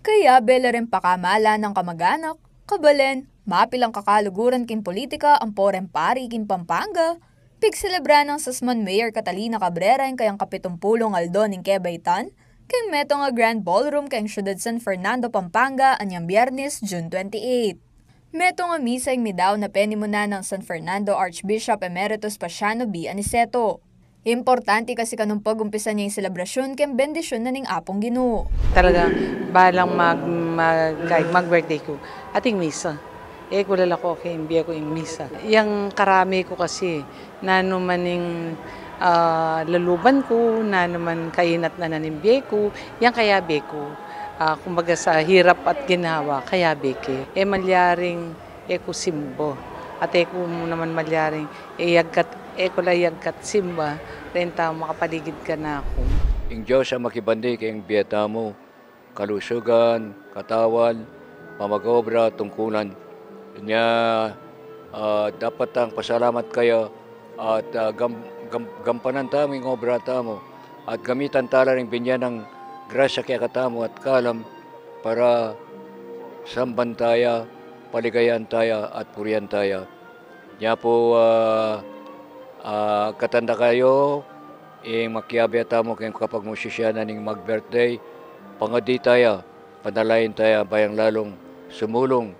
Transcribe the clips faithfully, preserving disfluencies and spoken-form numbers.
Kayabe la ring pakamala nang kamaganak, kabalen, mapilang kakaluguran king politika ampo reng pari king Pampanga, pigselebra nang Sasmuan Mayor Catalina Cabrera ing kayang kapitumpulung aldo ning kebaitan, king metung a Grand Ballroom king Syudad San Fernando, Pampanga, anyang Biyernes, June twenty-eight. Metung a misa ing midaun a penimunan nang San Fernando Archbishop Emeritus Paciano B. Aniceto. Importante kasi kanung pag-umpisa ne ing selebrasyun king bendisyun na ning Apung Ginu. Talaga, balang mag, mag, mag-birthday ku, ating misa. E ku lalako king bie ku ing misa. Yang karami ku kasi, nanu man ing, ah, laluban ku, nanu man kainat na ning bie ku, yang kayabe ku. Ah, kumbaga sa hirap at ginhawa, kayabe ke. E malyaring e ku simba. At e ku naman malyaring e yagkat, e ku la yagkat simba reng taung makapaligid kanaku. Ing Dios a makibandi king bie tamu, kalusugan, katawan, pamag-obra, tungkulan. Nya, ah, dapat tang pasalamat kaya at, ah, gam-, gam-, gampanan tamu ing obra tamu at gamitan tala ring binye nang grasya kekatamu at kalam para samban taya, paligayan taya, at purian taya. Nya pu, ah, ah, agkatan da kayu ing makiabe tamu king kapagmusisyanan ning mag-birthday, pangadi taya, panalangin taya, bayang lalung sumulung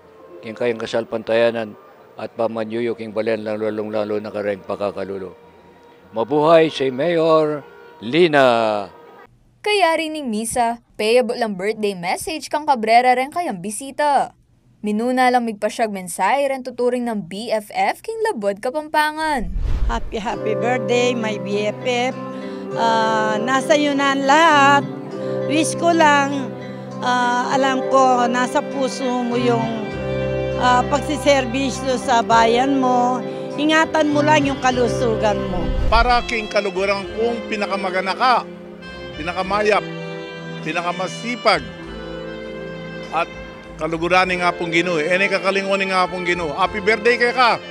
king kayang kasalpantayanan at pamanyuyu king balen, lalung-lalu na kareng pakakalulu. Mabuhay si Mayor Lina! Kayari ning misa, payabut lang birthday message kang Cabrera reng kayang bisita. Minuna lang migpasyag mensahe reng tuturing nang B F F king labuad Kapampangan. Happy, happy birthday, my B F F. Ah, nasa iyo na ang lahat. Wish ko lang, ah, alam ko, nasa puso mo yung, ah, pagsiserbisyo sa bayan mo. Ingatan mo lang yung kalusugan mo. Para king kaluguran kung pinakamaganaka, pinakamayap, pinakamasipag, at kaluguran ning Apung Ginu. E ne kakalingwan ning Apung Ginu. Happy birthday keka,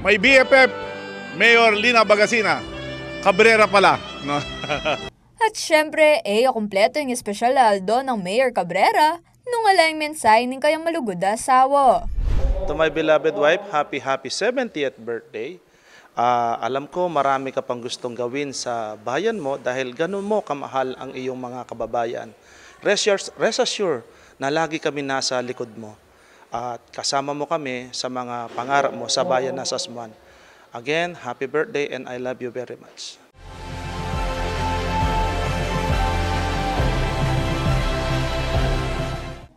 my B F F, Mayor Lina Bagasina Cabrera pala, no? At syempre, e ya kumpleto ing espesyal a aldo nang Mayor Cabrera nung ala ing mensahe ning kayang malugud a asawa. To my beloved wife, happy, happy seventieth birthday. Ah, alam ko marami ka pang gustong gawin sa bayan mo dahil ganun mo kamahal ang iyong mga kababayan. Rest, your, rest assured na lagi kami nasa likod mo at kasama mo kami sa mga pangarap mo sa bayan ng Sasmuan. Again, happy birthday and I love you very much.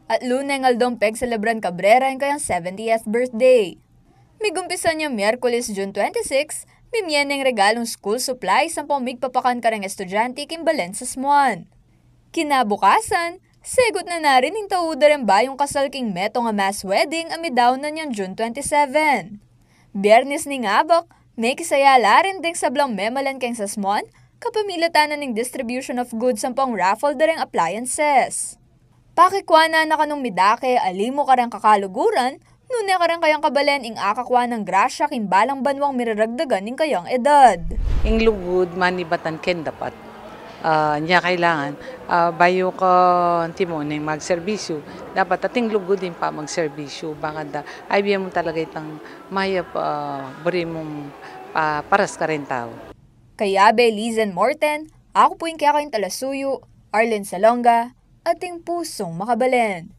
At luneng aldong pegselebran Cabrera ing kayang seventieth birthday. Migumpisa nya Miyerkules, June twenty-six, mimie neng regalung school supplies ampong migpapakan kareng estudyante king balen Sasmuan. Kinabukasan, segut na na rin ing tauda reng bayung kasal king metung a mass wedding a midaun na nyang June twenty-seven. Biyernes ning abak, mekisaya la rin deng sablang memalen keng Sasmuan, kapamilatan na ning distribution of goods ampong raffle da reng appliances. Pakikua na na kanung midake a limu kareng kakaluguran, nune kareng kayang kabalen ing akakua nang grasya king balang banuang miraragdagan ning kayang edad. Ing lugud manibatan ken dapat. Ah, nya kailangan, ah, bayu ka antimo neng magserbisyu, dapat ating lugud ing pamagserbisyu, bakanta, ay bie mu talaga itang mayap, ah, buri mung, ah, paras kareng tau. Kayabe Lizen Morten, aku pu ing kekayu talasuyu, Arlen Salonga, ating pusung makabalen.